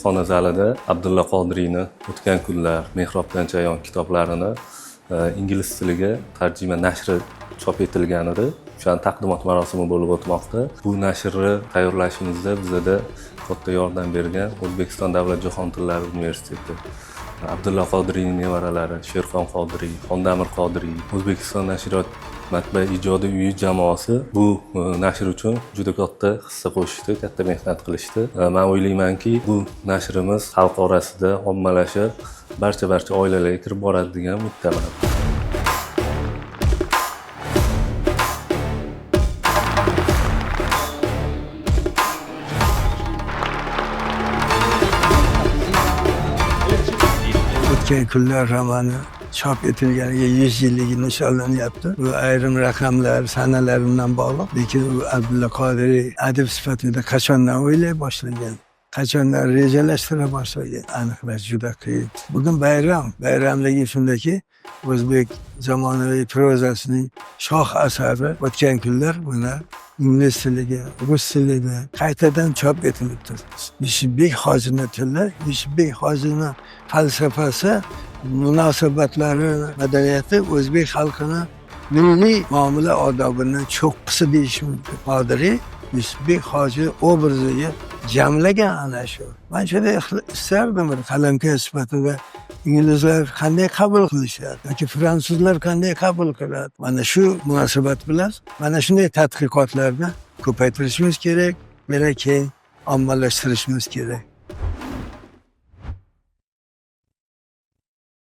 Kutubxona zalida Abdulla Qodiriyni "O'tgan kunlar", "Mehrobdan chayon" kitoblarini ingliz tiliga tarjima nashri chop etilgan edi. O'shani taqdimot marosimi bo'lib o'tmoqda. Bu nashrni tayyorlashimizda bizada katta yordam bergan O'zbekiston Davlat jahon tillari universiteti, Abdulla Qodiriyning nevaralari Sherxon Qodiriy, Xondamir Qodiriy, O'zbekiston nashriyot matbaa ijodi uyi jamoasi bu nashr uchun juda katta hissa qo'shishdi, katta mehnat qilishdi. Man o'ylaymanki, bu nashrimiz xalq orasida ommalashib, barcha oilalarga kirib boradi degan umiddaman. "O'tgan kunlar" romani chop etilganiga 100 yilligi nishonlanyapti. Bu ayrim raqamlar, sanalar bilan bog'liq. Lekin u Abdulla Qodiriy adib sifatida qachondan o'ylay boshlagan, qachondan rejalashtira boshlagan, aniqlash juda qiyin. Bugun bayram. Bayramligi shundaki, o'zbek zamonaviy prozasining shoh asari "O'tgan kunlar" mana ingliz tiliga, rus tilida qaytadan chop etilibdi. Yusufbek Hojini tili, Yusufbek Hojini falsafasi, munosabatlari, madaniyati o'zbek xalqini milliy muomala odobini cho'qqisi deyish mumkin. Qodiriy Yusufbek Hoji obraziga jamlagan ana shu. Man shunday istardim, bir qalamkash sifatida inglizlar qanday qabul qilishadi yoki fransuzlar qanday qabul qiladi. Mana shu munosabat bilan mana shunday tadqiqotlarni ko'paytirishimiz kerak, yana keyin ommalashtirishimiz kerak.